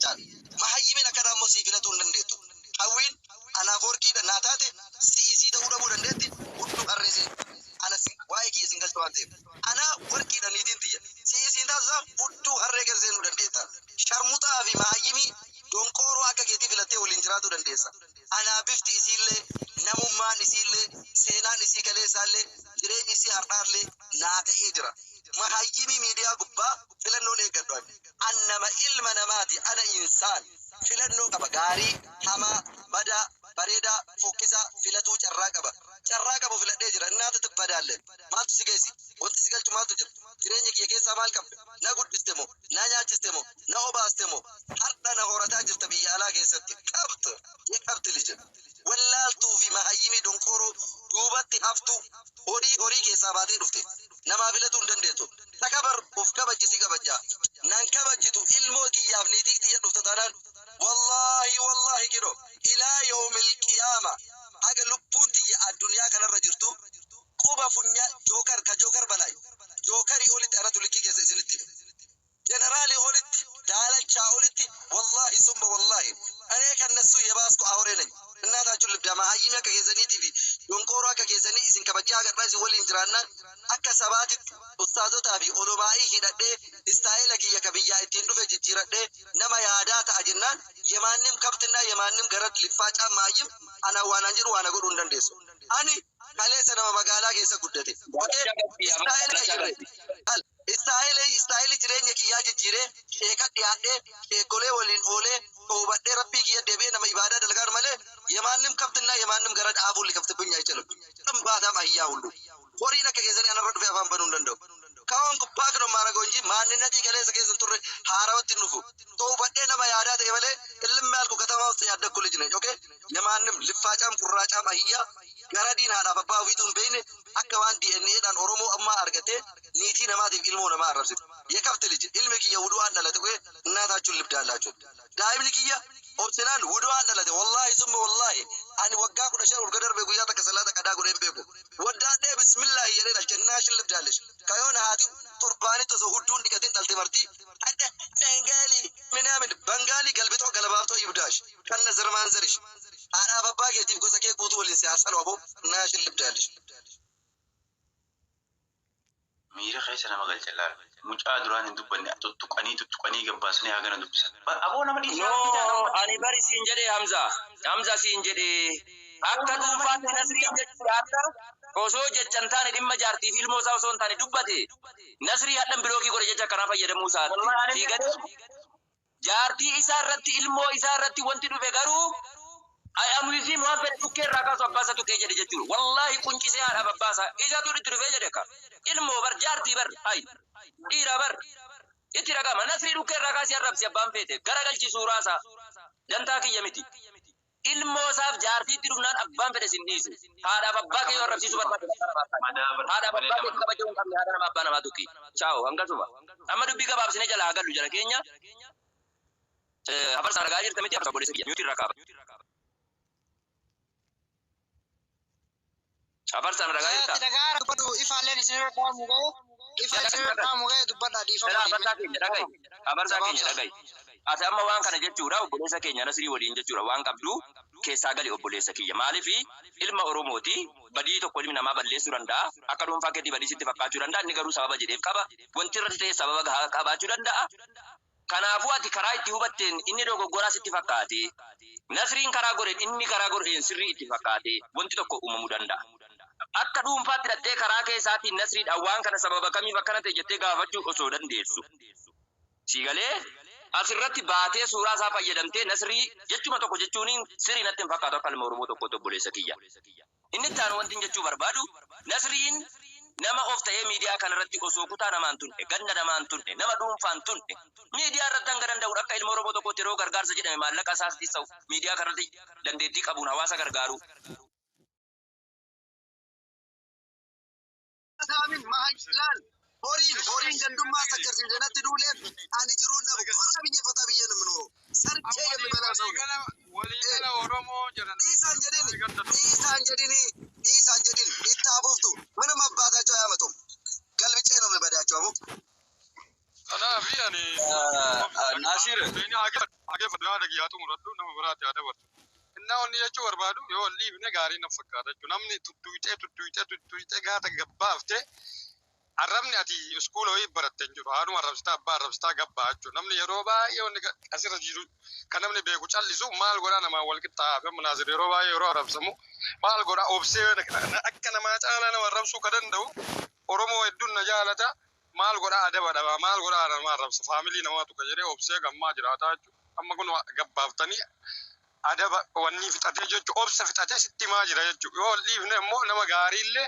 Caala. Mahayyimiin akkanaa immoo sii filatuu hin dandeettu. Hawwiin anaaf worqiidha naa taate si'ii sii ta'uu dhabuu dandeetti, hudduu harree seen. Ana si waa'ee kiyya sin galchu waan ta'eef. Anaa worqiidha niitiin tiyya. Si'ii siin taatu isaa hudduu harree keessa seenuu dandeetta. Sharmuxaa fi mahayyimii donqooroo akka keetii filattee waliin jiraatuu dandeessa. Anaa bifti isiillee, namummaan isiillee, seenaan isii kaleessaallee, jireenyi isii har'aallee naa ta'ee jira. Mahayyimii miidiyaa gubbaa filannoon eeggadhu ani. An nama ilma namaati, ana insaan. Filannoo qaba, gaarii, hamaa, badaa, bareedaa, fokkisaa filatuu carraa qaba. Carraa qabu filadhee jira. Innaatu tibbadaalle. Maaltu si geessi? Wanti si galchu maaltu jira? Jireenya kiyya keessaa maal qabda? Na guddiste moo? Na nyaachiste moo? Na obaaste moo? Hardha na horataa jirta biyya alaa keessatti. Kabt! Ye kabt lij. Wallaaltuu fi mahayyimii donqooroo duubatti haftuu horii horii keessaa baatee dhufte. Namaa filatuu hin dandeettu. Takabar, of kabajji, si kabajjaa. Nan kabajjitu ilmoo kiyyaaf niitii tiyya dhufta taanaan, wallaahi wallaahi kino ilaa yawmil qiyaama haga lubbuun tiyya addunyaa kanarra jirtu quba funya jookar ka jookar balaay jookarii olitti anatu likkii keessa isinitti hime. Jeneraalii olitti, daalachaa olitti, wallaahi summa wallaahi እኔ ከነሱ የባስኩ አውሬ ነኝ። እናታችሁን ልብዳ mahayyimii akka keessaniitii fi donqooroo akka keessanii isin kabajaa agarraa isin waliin jiraannaan akka sabaatitti ustaazotaa fi olumaa'ii hidhadhee istaayila kiyya ka biyyaa ittiin dhufe jijjiiradhee nama yaadaa ta'a jennaan የማንም ከብትና የማንም ገረድ ልፋጫ mahayyim ana waanaan jedhu waana godhuu hin dandeessu. Ani kaleessa nama magaalaa keessa guddate. Okay? Istaayila qayyarre. Istaayilii jireenya kiyyaa jijjiiree sheeka dhiyaadhee sheekolee waliin oolee toobadhee rabbii kiyya deebi'ee nama ibaadaa dalagaan malee የማንም ከብትና የማንም ገረድ አፉን ሊከፍትብኝ አይችልም። ጥንባታም አህያ ሁሉ horiin akka keessanii anarra dhufee afaan banuu hin danda'u. Kawan paak ነው የማደርገው እንጂ ማንነቴ kaleessa keessa hin turre haarawatti hin dhufu. Toobadhee nama yaadaa ta'e malee ilmi ያልኩ ከተማ ውስጥ ያደግኩ ልጅ ነኝ። Okay, የማንም ልፋጫም ቁራጫም አህያ garadiin haadhaaf abbaa ofiituu hin beekne akka waan DNA dhaan Oromoo ammaa argatee niitii namaatiif ilmoo namaa arrabsitu. የከብት ልጅ, ilmi kiyya wudu'aan dhalate kee እናታችሁን ልብዳላችሁ. Daa'imni kiyya obsinaan wudu'aan dhalate, wallaahi summa wallaahi ani waggaa 15 urga darbe guyyaa takka salaata qadaa godhee hin beeku. Waddaadhee bismillaahi jedhee dhalche እናሽን ልብዳለሽ. Kayoon haati torbaanitti osoo hudduun dhiqatin dhalte marti hadda Bengaalii ምናምን Bengaalii galbixoo galabaaftoo ይብዳሽ ከነ ዘር ማንዘርሽ haadhaaf abbaa keetiif gosa kee guutuu waliin si haasanu aboo እናሽን ልብዳለሽ. Miira keessa nama galcha laal. Mucaa duraan hin dubbanne tuttuqanii tuttuqanii gabbaasanii hagana dubbisan. Aboo nama dhiisaa. No, ani bari siin jedhee Hamza. Hamza siin jedhee akka dhuunfaatti Nasrii jechuudha akka osoo jecha hin taane dhimma jaartii fi ilmoo isaa osoo hin taane dubbate Nasrii hadhan block godhe jecha akkanaa fayyadamuu isaati. Sii galee jaartii isaa irratti ilmoo isaa irratti wanti dhufe garuu I am with him, waan fedhe dhukkee irraa kaasu abbaa isaa tuqee jedhe jechuudha. Wallaahi quncisee haadhaaf abbaa isaa isatu itti dhufee jedhe ka. Ilmoo bar, jaartii bar, hay dhiira bar itti dhagama. Nasrii dhukkee irraa kaasee arrabsi abbaan feete garagalchi suuraa isaa dantaa kiyya miti. Ilmoo isaaf jaartiitti dhufnaan abbaan fedhe sin dhiisu. Haadhaaf abbaa kee yoo arrabsiisuu barbaade haadhaaf abbaa kee kabajuu hin qabne haadha nama abbaa namaa tuqi. Ciao, hangasuma. Amma dubbii gabaabsinee jala haa gallu jala keenya. Hafarsa argaa jirta miti, hafarsa obboleessa kiyya mute irraa kaaba. Hafarsaan ragaa jirta? Dhagaara dubbadhu, ifaalleen isinirra dhaamu ga'e. Ifa isinirra dhaamu ga'e dubbadha, dhiifama. Dhala hafarsaa keenya dhaga'i. Hafarsaa keenya dhaga'i. Ati amma waan kana jechuudha obboleessa keenya Nasrii waliin jechuudha waan qabdu keessaa gali obboleessa kiyya. Maaliif ilma Oromooti, badii tokko ilmi namaa balleessuu danda'a. Akka dhuunfaa keetii badii sitti fakkaachuu danda'a. Inni garuu sababa jedheef qaba. Wanti irratti ta'e sababa gahaa qabaachuu danda'a. Kanaafuu ati karaa itti hubatteen inni dogoggoraa sitti fakkaate. Nasriin karaa godheen inni karaa godheen sirrii itti fakkaate wanti tokko uumamuu danda'a. Akka dhuunfaatti hidhattee karaa keessaatiin Nasriidhaan waan kana sababa kamiif akkana ta'e jettee gaafachuu osoo dandeessu. Sii galee asirratti baatee suuraa isaa fayyadamtee Nasrii jechuma tokko jechuun sirrii natti hin fakkaatu akka ilma Oromoo tokkotti, obboleessa kiyya. Inni itti aanu wanti jechuu barbaadu, Nasriin nama of ta'ee miidiyaa kanarratti osoo kutaa namaan tunne, ganda namaan tunne, nama dhuunfaan tunne, miidiyaa irratti hanga danda'u akka ilma Oromoo tokkotti yeroo gargaarsa jedhame maallaqa isaas ta'u miidiyaa kanarratti dandeettii qabuun hawaasa gargaaru. Saamin mahayilaal horiin horiin gandummaa sakkarsiise natti duuleef ani jiruun dhabu koraa biyya fataa biyya namni nooro ሰርቼ የምበላ ሰው ነኝ። Waliigala Oromoo jedhan. dhiisaan jedhini, dhiisaan jedhini, dhiisaan jedhini itti hafuuftu ምንም አባታቸው አያመጡም። ገልብጬ ነው የምበዳቸው አቡ። Kanaaf ani Naasir. Dhageeffadhu, yaada kiyyaa xumuradhu, nama biraatti haa dabartu. Innaa wanni jechuu barbaadu, yoo wal dhiifne gaarii na fakkaata jechuudha. Namni tuttuqxee tuttuqxee tuttuqxee gaata gabbaaftee arrabni ati iskuula wayii baratte hin jiru. Haadhuma arrabsitaa, abbaa arrabsitaa gabbaa jechuudha. Namni yeroo baay'ee wanni asirra jiru kan namni beeku callisu maal godhaa, namaan wal qixxaa'a. Fi Naasir yeroo baay'ee yeroo arrabsamu maal godhaa, obsee akka namaa caalaa nama arrabsuu ka danda'u Oromoo hedduun na jaalata. Maal godhaa, adaba dhabaa, maal godhaa, nama arrabsa, faamilii namaatu ka jedhee obsee gammaa jiraataa jechuudha. Amma kun gabbaaftanii adaba wanni fixatee jechuudha. Obsa fixatee sitti himaa jira jechuudha. Yoo wal dhiifne immoo nama gaariillee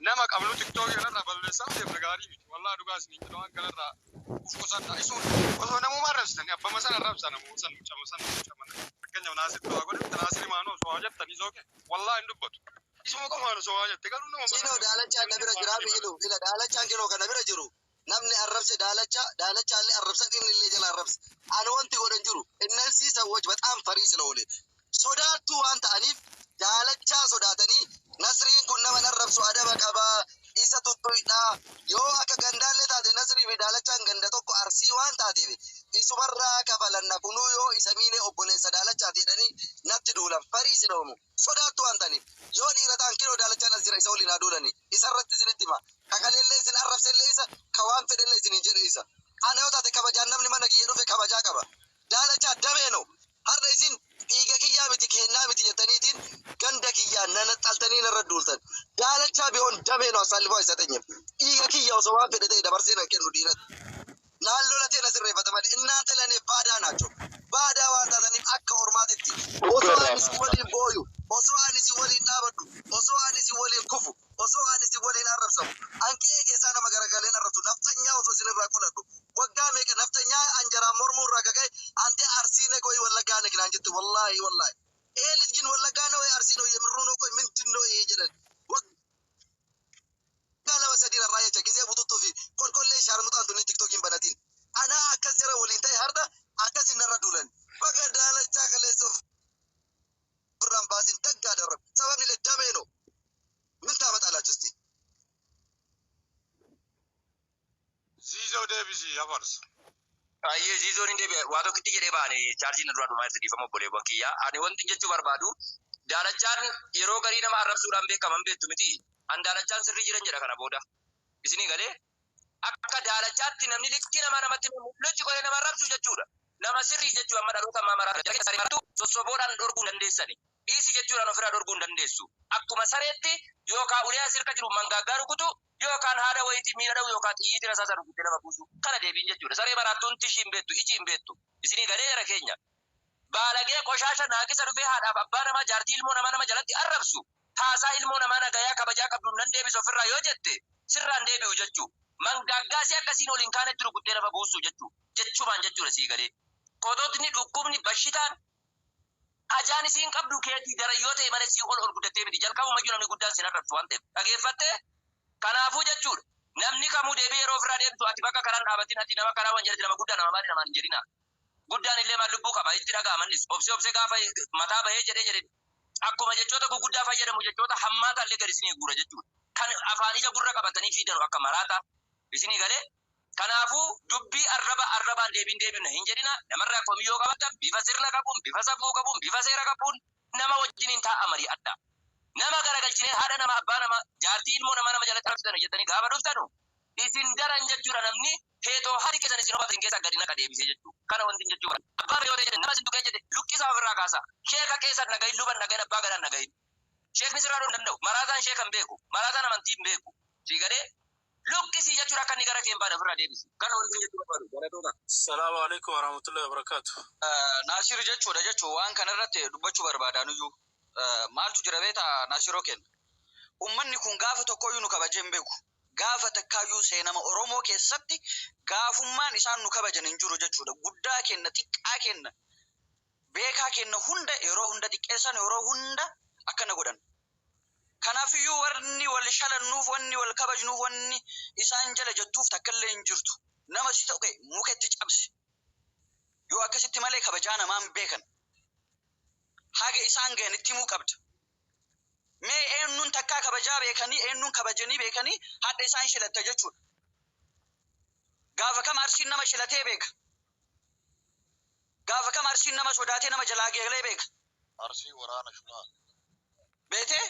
nama qabnu TikTokii kanarraa balleessaa deemna, gaarii miti. Wallaahi dhugaa isiniin jedha, waan kanarraa uf qusadha. Isuma osoo namummaa arrabsitanii abbama sana arrabsa, namuma sana, mucama sana, mucama. Fakkeenyaaf Naasir du'aa godhe, Naasir maanoo osoo haa jettanii sooke wallaahi hin dubbatu. Isuma qofaan osoo haa jette garuu nama Siinoo daalachaan na bira jira biqilu ila daalachaan kinoo kana bira jiru, namni arrabse daalacha, daalachaallee arrabsa, inni illee jala arrabse. Ani wanti godhan jiru እነዚህ ሰዎች በጣም ፈሪ ስለሆነ፣ sodaattuu waan ta'aniif, daalachaa sodaatanii, Nasriin kun nama arrabsu, adaba qabaa, isa tuttuidhaa. Yoo akka gandaallee taate, Nasrii fi daalachaan ganda tokko, Arsii waan taateef, isumarraa kafalanna, kunuu yoo isa miine obboleessa daalachaati jedhanii natti duulan. Farii ስለሆኑ, sodaattuu waan ta'aniif. Yoo dhiira ta'an kinoo daalachaan as jira, isa waliin haa duulani. Isarratti isinitti hima, kakaleellee isin arrabsellee isa, ka waan fedhellee isin hin jedhe isa. Ana yoo taate kabajaan namni mana kiyya dhufe kabajaa qaba. Daalachaa damee no har'a isin dhiiga kiyyaa miti, kennaa miti jettaniitiin ganda kiyyaa nanaxxaltanii narra duultan. Daalachaa ቢሆን ደሜ ነው፣ አሳልፎ አይሰጠኝም። Dhiiga kiyya osoo waan fedhe ta'e dabarsee nan kennu dhiiratti. Naannoo latee na sirreeffata malee እናንተ ለእኔ ባዳ ናቸው። ባዳ waan taataniif akka ormaatitti osoo ani si waliin booyu, osoo ani si waliin dhaabadhu, osoo ani si waliin kufu, osoo ani si waliin arrabsamu, anqee keessaa nama garagaleen arrabsu, nafxanyaa osoo isinirraa qoladhu waggaa meeqa nafxanyaa anjaraan mormuu irraa kaka'e, አንተ አርሲ ነህ ወይ ወለጋ ነህ naan jettu. Wallaahi wallaahi ይሄ ልጅ ግን ወለጋ ነው ወይ አርሲ ነው? የምሩ ነው? ቆይ ምንድን ነው ይሄ jedhan. Waggaa 2 sadii irraa jecha gisee bututtuu fi kolkollee shaarmuxaan tuni TikTokiin banatiin anaa akkas jara waliin ta'e, har'a akkas narra duulan. Baga daalachaa kaleessa ofirraan baasin daggaa darrab, sababni illee damee ነው። ምን ታመጣላችሁ እስቲ? Ziizoo deebisii hafarsa. Ayyee, ziizoon hin deebi'e, waa tokkitti jedhee baane chaarjiin irraa dhumaa itti dhiifama obboleewwan kiyyaa. Ani wanti jechuu barbaadu, daalachaan yeroo garii nama arrabsuudhaan beekaman beektu miti. An daalachaan sirrii jiran jedha kana booda. Isinii galee, akka daalachaatti namni likki nama namatti locci godhee nama arrabsu jechuudha. Nama sirrii jechuu amma dhaloota ammaa maraa sossoboodhaan dhorkuu hin dandeessani. Dhiisi jechuudhaan ofirraa dhorkuu hin dandeessu. Akkuma sareetti yookaan ulee asirra jiru mangaaggaa rukutu, yookaan haadha wayitii miila dha'u, yookaan xiyyiitii rasaasa rukuttee nama buusu. Kana deebiin jechuudha. Saree maraattuun tishii hin beektu, iji hin beektu. Isinii galee jara keenya. Baalagee qoshaasha naaqisa dhufee haadhaaf abbaa namaa, jaartii, ilmoo namaa nama jalatti arrabsu. Haasaa ilmoo namaa nagayaa kabajaa qabdu nan deebisu ofirraa yoo jette sirraan deebi'u jechuu. Mangaaggaasii akkasiin waliin kaanetti rukuttee lafa buusu jechuu. Jechumaan jechuudha sii galee. Kototni dhukkubni bashitaan ajaan isiin qabdu keetii darayyoo ta'e malee sii ol ol guddattee miti. Jalqabumayyuu namni guddaan sin arrabsu waan ta'eef. Dhageeffattee kanaafuu jechuudha. Namni kamuu deebii yeroo ofirraa deemtu, ati bakka karaan dhaabatin, ati nama karaa waan jedhati, nama guddaa nama maali namaan hin jedhina. Guddaan illee maal lubbuu qaba, itti dhaga'amannis obsee obsee gaafa mataa bahee jedhee jedhe akkuma jechoota guguddaa fayyadamu, jechoota hammaata illee gadi isinii guura jechuudha. Kan afaan ija gurra qabatanii fiidanu akka maraata isinii galee. Kanaafuu dubbii arraba arrabaan deebiin deebina hin jedhina. Namarraa komiyyoo qabaatan bifa sirna qabuun, bifa safuu qabuun, bifa seera qabuun nama wajjiniin taa'a mari'adha. Nama garagalchinee haadha nama, abbaa nama, jaartii, ilmoo nama nama jalatti arrabsitan jettanii gaafa dhuftanu isin daran jechuudha, namni heetoo harki keessan isin hubatan keessa gadi naqa deebisee jechuudha. Kana wanti jechuudha. Abbaa yoo ta'e nama isin tuqee jedhe luqqisaa ofirraa kaasa. Sheeka keessan nagahin, luban nagahin, abbaa gadaan nagahin. Sheekni sirraa dhuu hin danda'u. Maraataan sheeka hin beeku. Maraataan amantii hin beeku. Sii galee, luqqisii jechuudha, akka inni gara kee hin baane ofirraa deebisi. Kana wanti jechuu barbaadu. Galatoota. Salaamu alaikum warahmatullahi wabarakatuh. Naasir jechuudha jechuun waan kanarratti dubbachuu barbaadan iyyuu maaltu jira beektaa, Naasiroo kenna. Uummanni kun gaafa tokkoyyuu nu kabajee hin beeku. Gaafa takkaayyuu seenama Oromoo keessatti gaafummaan isaan nu kabajan hin jiru jechuudha. Guddaa kenna, xiqqaa kenna, beekaa kenna hunda yeroo hunda xiqqeessan, yeroo hunda akkana godhan. Kanaafiyyuu warni wal shalannuuf, wanni wal kabajnuuf, wanni isaan jala jettuuf takkallee hin jirtu. Nama si ta'e muka itti cabsi. Yoo akkasitti malee kabajaa namaan beekan. Haga isaan gahan itti himuu qabda. Mee eenyuun takkaa kabajaa beekanii, eenyuun kabajanii beekanii hadha isaan shilatta jechuudha. Gaafa kam Arsiin nama shilatee beeka? Gaafa kam Arsiin Arsiin nama sodaatee nama jalaa galee beeka. Arsii waraana shulaa. Beetee?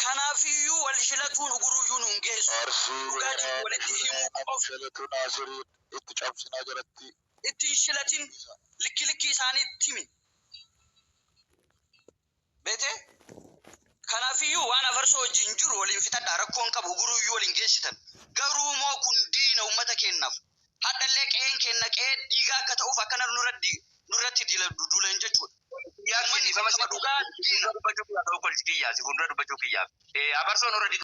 Kanaafiyyuu wal shilatuun uguruyyuu nu hin geessu. Arsii Dhugaa jiru waraana walitti himuu shulaa. qofa. Shalatu Naasirii itti cabsinaa jalatti. Ittiin shilatin, likki likki isaanii itti himi. Beetee? Kanaafiyyuu waan afarsoo wajjin jiru waliin fixadhaa, rakkoon qabu, uguruyyuu waliin geessitan. Garuu moo kun diina uummata keenyaaf. Hadhallee qe'een keenya qe'ee dhiigaa akka ta'uuf akkana nurratti duulan jechuudha. Uummanni kun saba dhugaa diina. Dubbachuu kiyyaaf, okkolchi kiyyaaf, si fuuldura dubbachuu kiyyaaf. Afarsoon already